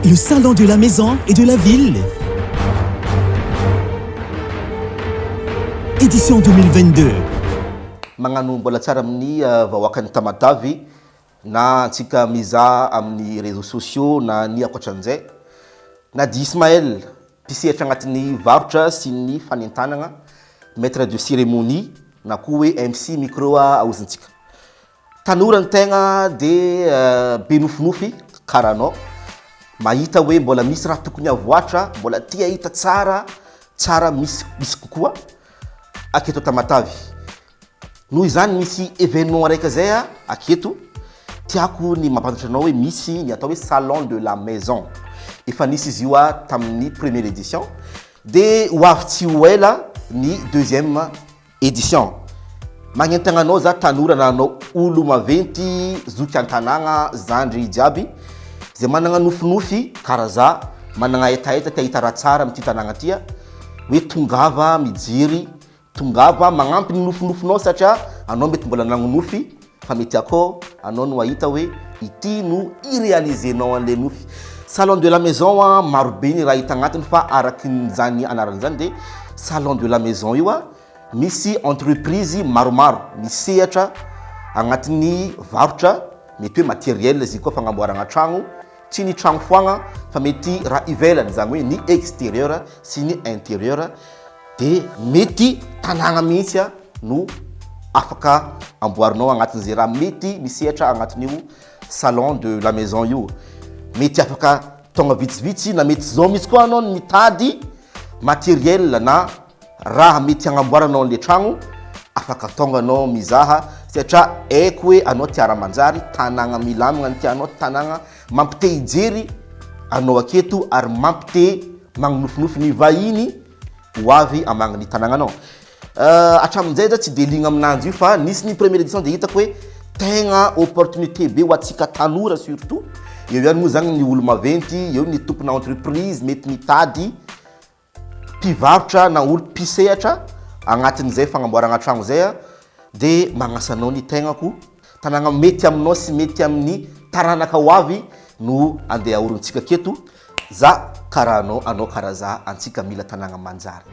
Le salon de la maison et de la ville. Édition 2022. Magnano mbola tsara amin'ny vahoakan'i Tamatave na antsika mizaha amin'ny réseaux sociaux na ny ankoatran'izay. Nadi Ismaël, mpisehatra agnatin'ny varotra sy ny fanentanagna, maître de cérémonie na koa hoe MC micro ahozintsika. Tanora ny tegna de be nofinofy karaha anao, mahita hoe mbola misy raha tokony avoatra, mbola te hahita tsara tsara misy misy kokoa aketo Tamatave. Noho izany misy événement raika zay aketo, tiako ny mampantatra anao hoe misy ny atao hoe salon de la maison. Efa nisy izy io tamin'ny première édition, de ho avy tsy ho ela ny deuxième Edition. Magnentagna anao za tanora na anao olo maventy zoky antanagna zandry jiaby zay managna nofinofy kara za managna hetaheta te hahita raha tsara amty tanagna ty hoe tongava mijery tongava magnampy ny nofinofinao satria anao mety mbola nagnonofy fa mety akao anao no ahita hoe ity no hi-realiser-nao anle nofy. Salon de la maison a, maro be ny raha hita agnatiny fa arakin'izany anarany izany de salon de la maison io a, misy entreprise maromaro misehatra agnatin'ny varotra, mety hoe matériel izy io koa fagnamboaragna tragno, tsy ny tragno foagna fa mety raha ivelany izany hoe ny exterieur sy ny interieur. De mety tanàgna mihitsy a no afaka amboarinao agnatin'izay raha mety misehatra agnatin'io salon de la maison io. Mety afaka taogna vitsivitsy na mety zao mihitsy koa anao no mitady matériel na raha mety hagnamboaranao an'le tragno, afaka taogna anao mizaha satria haiko hoe anao tia raha manjary, tanàgna milamigna ny tianao, tanàgna mampite hijery anao aketo ary mampite magnonofinofy ny vahiny ho avy hamagny ny tanagnanao. Hatramin'izay za tsy de liagna aminanjy io fa nisy ny première edition de hitako hoe tegna opportunité be ho antsika tanora surtout, eo ihany moa zany ny olo maventy, eo ny tompona entreprise mety mitady mpivarotra na olo mpisehatra agnatin'izay fagnamboaragna tragno zay de magnasa anao ny tegnako, tanagna mety aminao sy mety amin'ny taranaka ho avy no andeha ahorontsika aketo. Za karaha anao, anao karaha za, antsika mila tanagna manjary.